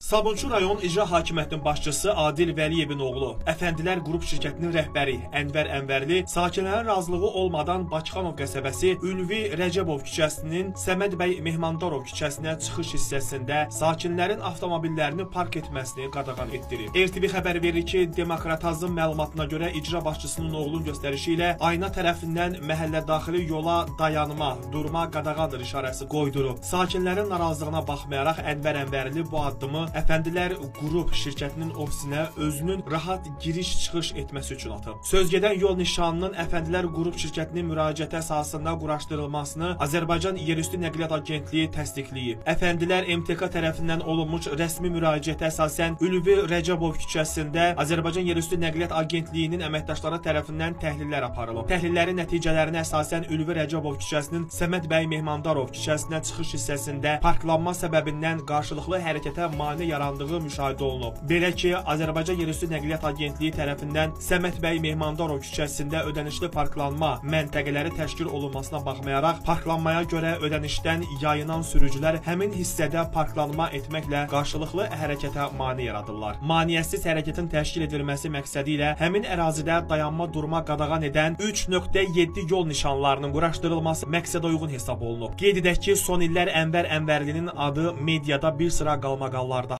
Sabunçu rayon İcra Hakimiyyətinin başçısı Adil Vəliyevin oğlu, Əfəndilər Qrup şirkətinin rəhbəri Ənvər Ənvərli sakinlərin razılığı olmadan Bakıxanov qəsəbəsi Ülvi Rəcəbov küçəsinin Səməd bəy Mehmandarov küçəsinə çıxış hissəsində sakinlərin avtomobillərini park etməsini qadağan etdirib. RTV xəbər verir ki, Demokratazın məlumatına görə icra başçısının oğlunun göstərişi ilə ayna tərəfindən məhəllə daxili yola dayanma, durma qadağandır işarəsi qoydurub. Sakinlərin narazılığına baxmayaraq Ənvər Ənvərli bu addımı Əfəndilər Qrup şirkətinin ofisinə özünün rahat giriş-çıxış etməsi üçün atıb. Sözgedən yol nişanının Əfəndilər Qrup şirkətinin müraciəti əsasında quraşdırılmasını Azərbaycan Yerüstü Nəqliyyat Agentliyi təsdiqləyib. Əfəndilər MTK tərəfindən olunmuş rəsmi müraciətə əsasən Ülvi Rəcəbov küçəsində Azərbaycan Yerüstü Nəqliyyat Agentliyinin əməkdaşları tərəfindən təhlillər aparılıb. Təhlillərin nəticələrinə əsasən Ülvi Rəcəbov küçəsinin Səməd bəy Mehmandarov küçəsinə çıxış hissəsində parklanma səbəbindən qarşılıqlı hərəkətə mane yarandığı müşahidə olunub. Belə ki, Azərbaycan Yerüstü Nəqliyyat Agentliyi tərəfindən Səməd bəy Mehmandarov küçəsində ödənişli parklanma məntəqələri təşkil olunmasına baxmayaraq, parklanmaya görə ödənişdən yayınan sürücülər həmin hissədə parklanma etməklə qarşılıqlı hərəkətə mane yaradırlar. Maneəsiz hərəkətin təşkil edilməsi məqsədi ilə həmin ərazidə dayanma-durma qadağan edən 3.7 yol nişanlarının quraşdırılması məqsədə uyğun hesab olunub. Qeyd edək ki, son illər Ənvər Ənvərlinin adı mediada bir sıra qalmaqallarda